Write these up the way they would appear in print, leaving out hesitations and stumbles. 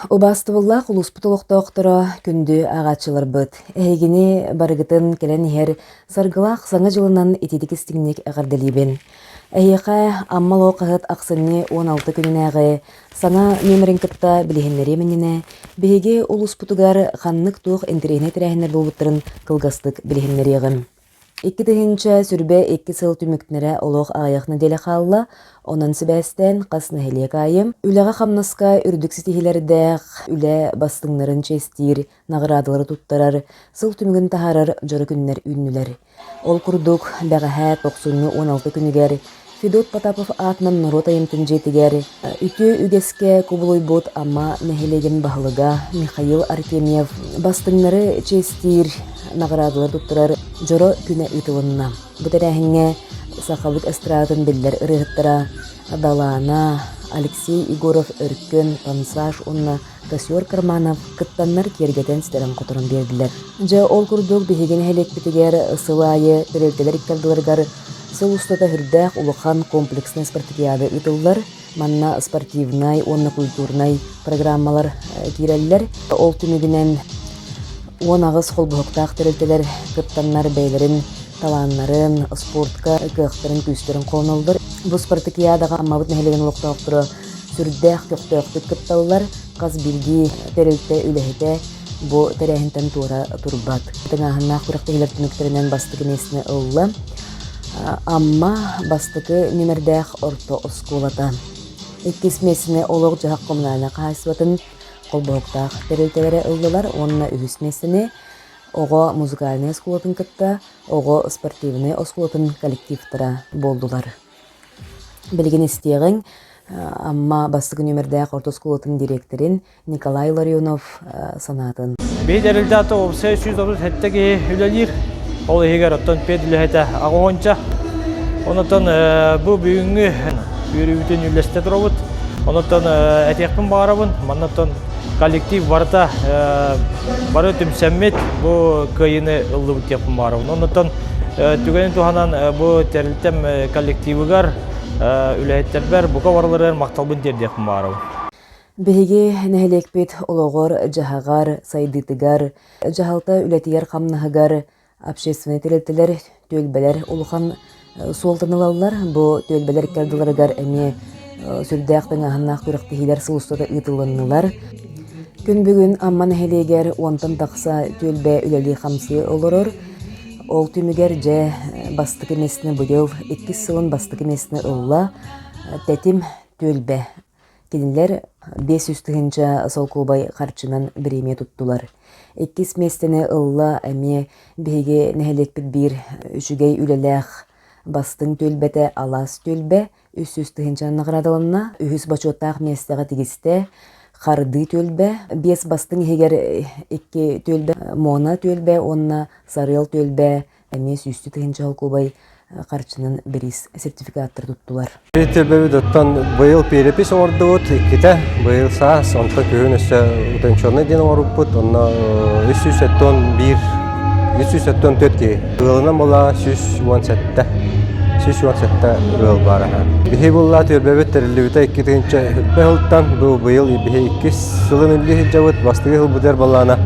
Убаастабыллаах улууспут олохтоохторо, күндү ааҕааччыларбыт! Эһигини барыгытын кэлэн иһэр саргылаах Саҥа дьылынан итиитик истиҥник эҕэрдэлиибин. Эһиэхэ Амма Лоо хаһыат ахсынньы 16 күнүнээҕи саҥа нүөмэрин кытта билиһиннэриэм иннинэ, биһиги улууспутугар ханнык-туох интэриэһинэй тэрээһиннэр буолбуттарын кылгастык билиһиннэриэҕим. 2022 сыл түмүктэнэрэ олох аҕыйах нэдиэлэ хаалла, онон сибээстээн хас нэһилиэк аайы үлэҕэ-хамнаска үрдүк ситиһиилэрдээх, үлэ бастыҥнарын чиэстиир, наҕараадалары туттарар, сыл түмүгүн таһаарар дьоро күннэр үүннүлэр. Ол курдук, бэҕэһээ тохсунньу 16 күнүгэр Федот Потапов аатынан норуот айымтын дьиэтигэр үтүө үгэскэ кубулуйбут Амма нэһилиэгин баһылыга Михаил Артемьев бастыҥнары чиэстиир, наҕараадалары туттарар дьоро күнэ ыытылынна. Бу тэрээһиҥҥэ сахабыт эстрадатын биллэр ырыаһыттара Далаана, Алексей Егоров-Өркөн, Пансаш уонна Косер Карманов кыттаннар киэргэтэн ситэрэн-хоторон биэрдилэр. Дьэ, ол курдук биһиги нэһилиэкпитигэр сыл аайы тэрилтэлэр икки ардыларыгар Сыл устата сүрдээх улахан комплекснай спартакиада ыытыллар. Манна спортивнай уонна культурнай программалар киирэллэр. Ол түмүгүнэн 18 холбоһуктаах тэрилтэлэр кыттаннар бэйэлэрин талааннарын, спортка кыахтарын-күүстэрин холоноллор. Бу спартакиадаҕа Аммабыт нэһилиэгин олохтоохторо сүрдээх көхтөөхтүк кытталлар. Хас биирдии тэрилтэ үлэһитэ бу тэрээһинтэн туора турбат. Тыҥааһыннаах күрэхтэһиилэр түмүктэринэн бастакы миэстэни ылла Амма бастакы нүмердээх орто оскуолата. Иккис миэстэни олох-дьаһах коммунальнай хаһаайыстыбатын холбоһуктаах тэрилтэлэрэ ыллылар уонна үһүс миэстэни оҕо музыкальнай оскуолатын кытта оҕо спортивнай оскуолатын коллективтара буоллулар. Билигин истиэҕиҥ Амма бастакы нүмердээх орто оскуолатын дириэктэрин Николай Ларионов санаатын. Биһи тэрилтэ уопсай 137 киһи үлэлиир. Ол иһигэр оттон пед үлэһитэ аҕыһонча. Онотон бу бүгүҥҥү үөрүүбүтүн үллэстэ турабыт. Онотон этиэхпин баҕарабын, маннаттан коллектив барыта бары түмсэммит бу кыайыыны ыллыбыт диэхпин баҕарабын. Онотон түгэни туһанан бу тэрилтэм коллективыгар үлэһиттэрбэр бука барыларыгар махталбын тиэрдиэхпин баҕарабын. Биһиги нэһилиэкпит олоҕор-дьаһаҕар, сайдыытыгар, дьаһалта үлэтигэр-хамнаһыгар общественнай тэрилтэлэр, түөлбэлэр улахан суолтаны ылаллар. Бу түөлбэлэр икки ардыларыгар эмиэ сүрдээх тыҥааһыннаах күрэхтэһиилэр сыл устата ыытылыннылар. Күн бүгүн Амма нэһилиэгэр уонтан тахса түөлбэ үлэлии-хамсыы олорор. Ол түмүгэр дьэ бастакы миэстэни быйыл иккис сылын бастакы миэстэни ылла Тэтим түөлбэ Кинилэр 500 тыһыынча солкуобай харчынан бириэмийэ туттулар. Иккис миэстэни ылла эмиэ биһиги нэһилиэкпит биир үчүгэй үлэлээх бастыҥ түөлбэтэ Алаас түөлбэ 300 тыһыынчанан наҕараадаланна. Үһүс бочуоттаах миэстэҕэ тигистэ Хардыы түөлбэ. Биэс бастыҥ иһигэр икки түөлбэ Муона түөлбэ уонна Сарыал түөлбэ эмиэ сүүстүү тыһыынча солкуобай харчынан бириис сертификаттары туттулар. Түөлбэбит оттон быйыл перепись оҥордубут иккитэ, быйыл саас, онтон күһүн өссө утонченный диэн оҥорбуппут, онно 371, 374 киһи. Ыалынан буолла 117, 117 ыал баар аха. Биһи булла түөлбэбит тэриллибитэ 2000 сылтан, бу быйыл биһи иккис сылын үллүү сылдьабыт, бастакы сылбытыгар балаана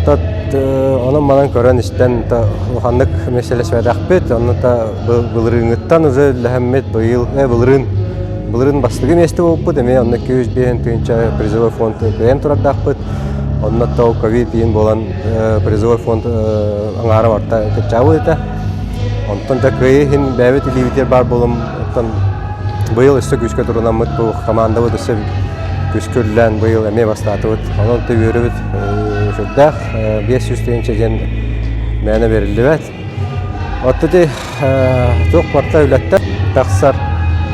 тат онон манан көрөн истэн улаханнык миэстэлэспэтэхпит, онно та былырыыҥҥыттан уже үллэһэммит быйыл былырыын былырыын бастакы миэстэ буолбуппут, эмиэ онно 205 тыһыынча призовой фонд кыайан турардаахпыт. Онно то ковид иин буолан призовой фонд аҥаара барта кыччаабыт этэ. Онтон да кыайыы иһин бэйэбит илиибитигэр баар буолан оттон быйыл өссө күүскэ турунаммыт бу командабыт өссө күүскэ үлэлээн быйыл эмиэ бастаатыбыт. Онон үөрүбүт сүрдээх 500 тыһыынча диэн мээнэ бериллибэт. Оттон ити туох барыта үлэттэн тахсар.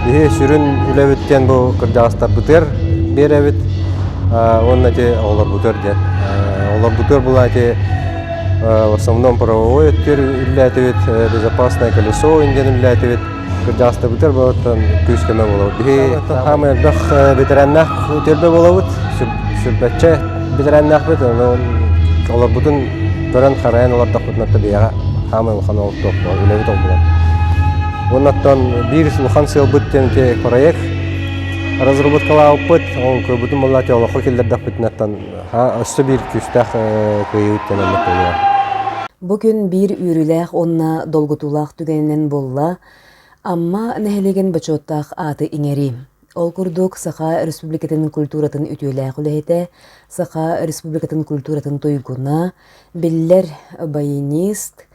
Биһи сүрүн үлэбит диэн бу кырдьаҕастарбытыгар биэрэбит уонна ити оҕолорбутугар диэн. Оҕолорбутугар була ити в основном правовой өттүгэр үлэлээтибит, безопасное колесо диэн үлэлээтибит. Кырдьаҕастарбытыгар буолуттан күүс-көмө буолабыт. Биһи хаамай элбэх ветераннаах түөлбэ буолабыт. Сүрбэччэ ветераннаахпыт. Олорбутун көрөн харайан олордохпутуна биһиэхэ хаамай улахан олохтоох үлэбит ол буолар. Уоннаттан биир улахан сыалбыт диэн ити проект. разработкалаабыппыт, ол кыайбытын буоллаати олоххо киллэрдэхпитинэттэн өссө биир күүстээх кыайыы тэнэммит буолуо. Бу күн биир үөрүүлээх уонна долгутуулаах түгэнинэн буолла Амма нэһилиэгин бочуоттаах ааты иҥэрии. Ол курдук, Саха Республикатын культуратын үтүөлээх үлэһитэ, Саха Республикатын культуратын туйгуна, биллэр баянист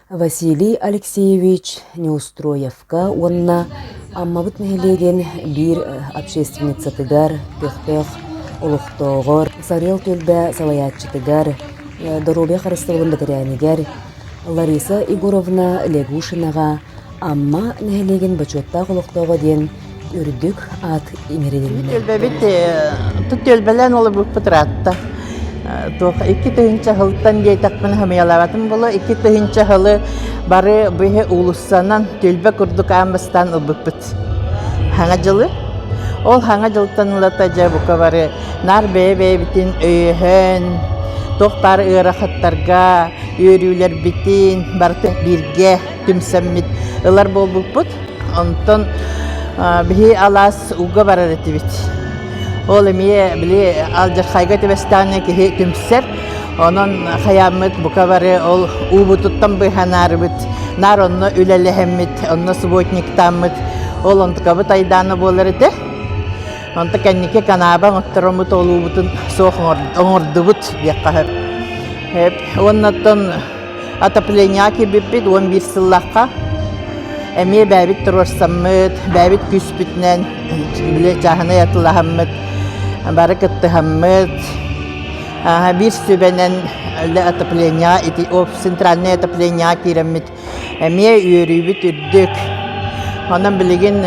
Василий Алексеевич Неустроевка уонна Аммабыт нэһилиэгин биир общественницатыгар, көхтөөх олохтооҕор, Сарыал түөлбэ салайааччытыгар, доруобуйа харыстабылын бэтэрээнигэр Лариса Егоровна Лягушинаҕа Амма нэһилиэгин бочуоттаах олохтооҕо диэн үрдүк аат иҥэрилиннэ. Түөлбэбит тут түөлбэлээн олорбуппут ыраатта. Туох 2000 сылтан диэтэхпинэ хамыйалаабатым буолуо. 2000 сылы бары быһы уулуссанан түөлбэ курдук аан бастаан ылбыппыт. Хаҥа дьылы. Ол хаҥа дьылтан ылата дьэ бука бары наар бэйэ-бэйэбитин өйөһөн, туох баар ыарахаттарга үөрүүлэрбитин барыта бииргэ түмсэммит ылар буолбуппут. Онтон биһи алаас ууга барар этибит. Ол эмиэ били алдьархайга түбэстэҕинэ киһи түмсэр. Онон хайааммыт бука бары ол уубутуттан быыһанаарыбыт, наар онно үлэлэһэммит, онно субботниктааммыт, ол онтукабыт айдаана буолар этэ. Онто кэнники канааба оҥоттороммут ол уубутун суох оҥордубут диэххэ сөп. Уонна оттон отоплениеҕа киирбиппит 11 сыллаахха эмиэ бэйэбит туруорсаммыт, бэйэбит күүспүтүнэн били чааһынай атылаһаммыт, бары кыттыһаммыт, биир сүбэнэн отоплениеҕа ити центральное отоплениеҕа киирэммит эмиэ үөрүүбүт үрдүк. Онон билигин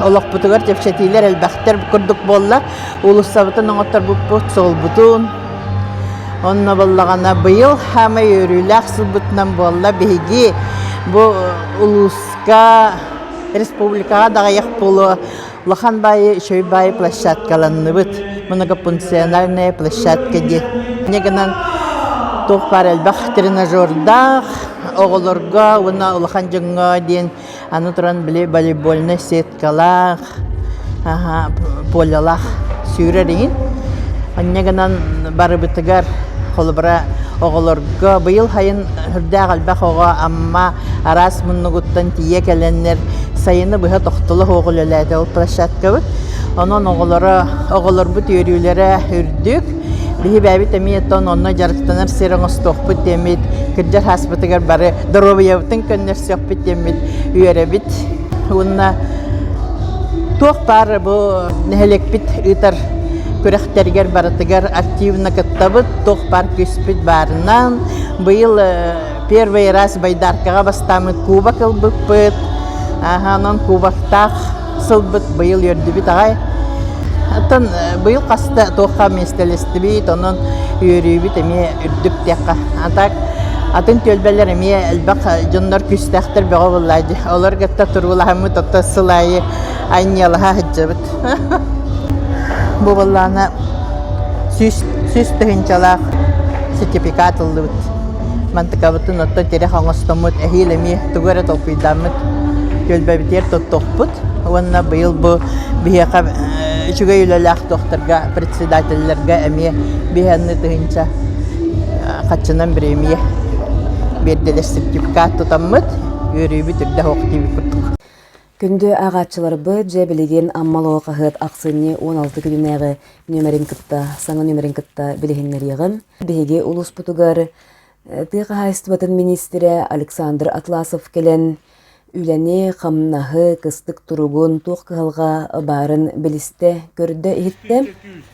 олохпутугар чэпчэтиилэр элбэхтэр курдук буолла. Уулуссабытын оҥотторбуппут, суолбутун. Онно буоллаҕына быйыл хаамай үөрүүлээх сылбытынан буолла. Биһиги бу улууска, республикаҕа даҕайах буолуо улахан баайы, үчүгэй баайы площадкаланныбыт. Многофункциональная площадка диэн. Инньэ гынан туох баар элбэх тренажердаах оҕолорго уонна улахан дьоҥҥо диэн аны туран били волейбольнай сеткалаах, полялаах сүүрэр иһин. Инньэ гынан барыбытыгар холобура оҕолорго быйыл сайын сүрдээх элбэх оҕо Амма араас муннугуттан тиийэ кэлэннэр сайыны быһа тохтоло суох үлэлээтэ ол площадкабыт. Онон оҕолоро оҕолорбут үөрүүлэрэ үрдүк. Биһи бэйэбит эмиэ оттон онно дьарыктанар сир оҥостуохпут диэммит, кырдьар ааспытыгар бары доруобуйабытын көннөрсүөхпүт диэммит үөрэбит. Уонна туох баар бу нэһилиэкпит ыытар күрэхтэригэр барытыгар активно кыттабыт, туох баар күүспүт баарынан. Быйыл первый раз байдаркаҕа бастааммыт кубок ылбыппыт. Онон кубоктаах сылбыт быйыл үөрдүбүт аҕай. Оттон быйыл хаста туохха миэстэлэстибит, онон үөрүүбүт эмиэ үрдүк диэххэ. А так атын түөлбэлэр эмиэ элбэх дьоннор күүстээхтэр бөҕө буоллаа дии. Олор кытта туруулаһаммыт ото сыл аайы айньыалаһа сылдьабыт. Бу буоллаҕына 100 тыһыынчалаах сертификат ыллыбыт. Мантыкабытын оттон тирэх оҥостоммут эһиил эмиэ тугу эрэ толкуйдааммыт түөлбэбитигэр туттуохпут. Уонна быйыл бу биһиэхэ үчүгэй үлэлээх докторга, председателлэргэ эмиэ 5 тыһыынча хаччынан бириэмийэ биэрдилэр сертификат тутаммыт үөрүүбүт үрдэ суох диэбит курдук. Күндү ааҕааччыларбыт, дьэ билигин Амма олоҕо хаһыат ахсынньы 16 күнүнээҕи нүөмэрин кытта, саҥа нүөмэрин кытта билиһиннэриэҕим. Биһиги улууспутугар тыа хаһаайыстыбатын миниистирэ Александр Атласов кэлэн үлэни, хамнаһы, кыстык туругун, туох кыһалҕа баарын билистэ, көрдө-иһиттэ.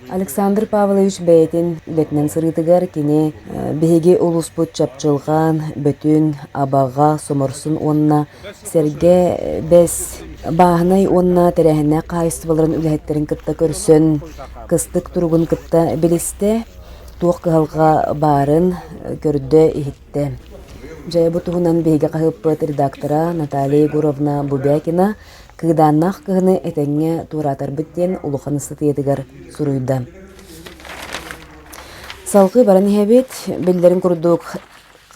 Александр Павлович бэйэтин үлэтинэн сырыытыгар кини биһиги улууспут Чапчылҕан, Бөтүн, Абаҕа, Соморсун уонна Сэргэ Бэс бааһынай уонна тэрээһиннээх хаһаайыстыбаларын үлэһиттэрин кытта көрсөн, кыстык туругун кытта билистэ, туох кыһалҕа баарын көрдө-иһиттэ. Дьэ, бу туһунан биһиги хаһыаппыт редактора Наталья Егоровна Бубякина «Кыыдааннаах кыһыны этэҥҥэ туораатарбыт» диэн улахан ыстатыйатыгар суруйда. Салгыы баран иһэбит. Биллэрин курдук,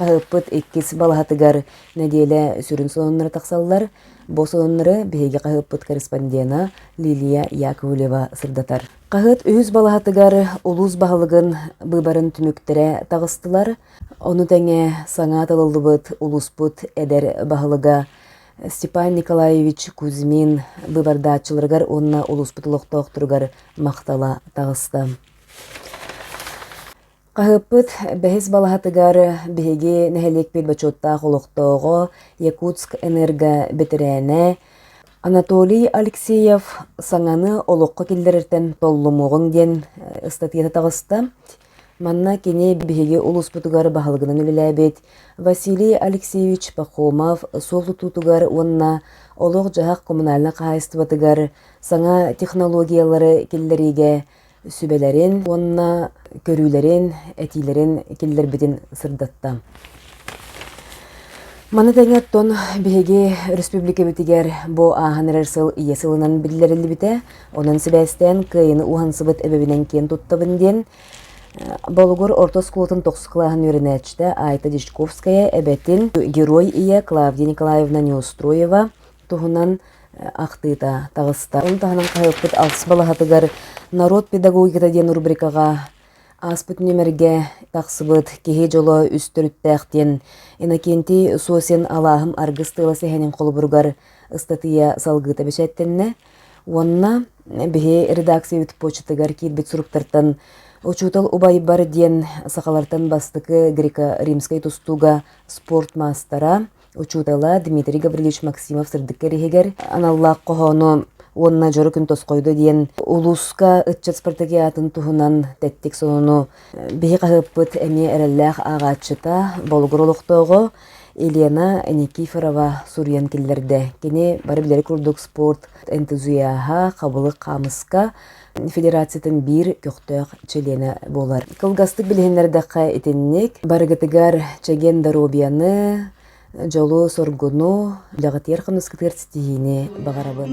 Хаһыаппыт иккис балаһатыгар нэдиэлэ сүрүн сонуннара тахсаллар. Бу сонуннары биһиги хаһыаппыт корреспондена Лилия Яковлева сырдатар. Хаһыат үһүс балаһатыгар улуус баһылыгын быыбарын түмүктэрэ таҕыстылар. Ону тэҥэ саҥа талыллыбыт улууспут эдэр баһылыга Степан Николаевич Кузьмин быыбардааччыларыгар уонна улууспут олохтоохторугар махтала таҕыста. Хаһыаппыт бэһис балаһатыгар биһиги нэһилиэкпит бочуоттаах олохтооҕо Якутск энерго бэтэрээнэ Анатолий Алексеев саҥаны олоххо киллэрэртэн толлумуоҕуҥ диэн ыстатыйата таҕыста. Манна кини биһиги улууспутугар баһылыгынан үлэлээбит Василий Алексеевич Пахомов суол тутуутугар уонна олох-дьаһах коммунальнай хаһаайыстыбатыгар саҥа технологиялары киллэриигэ сүбэлэрин уонна көрүүлэрин, этиилэрин киллэрбитин сырдатта. Маны тэҥэ оттон биһиги өрөспүүбүлүкэбитигэр бу ааһан эрэр сыл Ийэ сылынан биллэриллибитэ. Онон сибээстээн кыайыыны уһансыбыт эбэбинэн киэн туттабын диэн Болугур орто оскуолатын тохсус кылааһын үөрэнээччитэ Айта Дьячковская эбэтин Герой ийэ Клавдия Николаевна Неустроева туһунан ахтыыта таҕыста. Ону таһынан хаһыаппыт алтыс балаһатыгар «Народ педагогиката» диэн рубрикаҕа ааспыт нүөмэргэ тахсыбыт «Киһи дьоло үс төрүттээх» диэн Иннокентий Сосин «Алааһым аргыс тыала» сэһэнин холобуругар ыстатыйа салгыыта бэчээттэннэ. Уонна биһи редакциябыт почтатыгар киирбит суруктартан «Учуутал убайбар» диэн сахалартан бастакы греко-римскай тустууга спорт маастара, учуутала Дмитрий Гаврильевич Максимов сырдыкка иһигэр аналлаах хоһоону уонна дьоро күн тосхойдо диэн улууска ыччат спартакиатын туһунан тэттик сонуну биһи хаһыаппыт эмиэ эрэллээх ааҕааччыта Болугур олохтооҕо Елена Никифорова суруйан киллэрдэ. Кини бары билэр курдук спорт энтузиаһа, хабылык хаамыска федерациятын биир көхтөөх чилиэнэ буолар. Кылгастык билиһиннэрдэххэ итинник барыгытыгар чэгиэн доруобуйаны, дьолу-соргуну, үлэҕитигэр-хамнаскытыгар ситиһиини баҕарабын.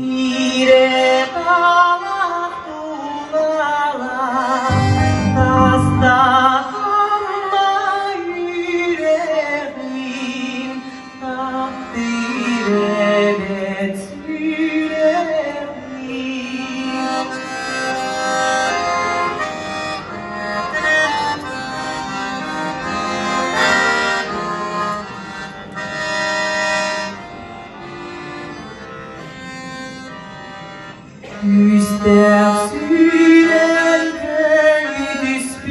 Күүстээх сүүрэн көйүтүспүт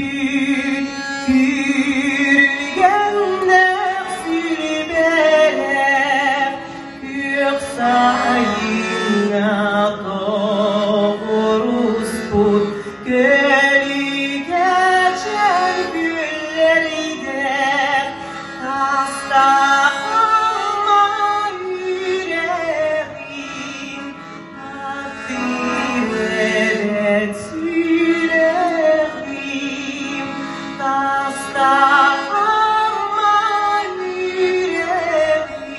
күргэннээх сүрүбэлээх күөх сайыҥҥа тоҕуоруспут көлүкэ чөл күллэрдээх таастаах Амма үрэҕин Таптыыр сүрэҕим таастаах Амма үрэҕин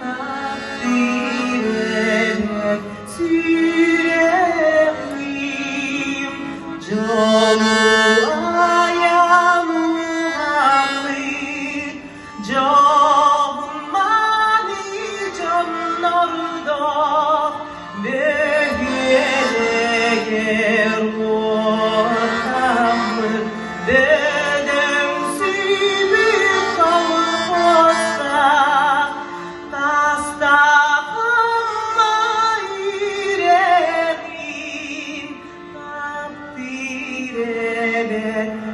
Таптыыр сүрэҕим дьолу айаммыт Дьоһун-мааны дьоннордоох бөһүөлэгэр уотаммыт бөдөҥсүйбүт колхуостаах таастаах Амма үрэҕин таптыыр эбэт.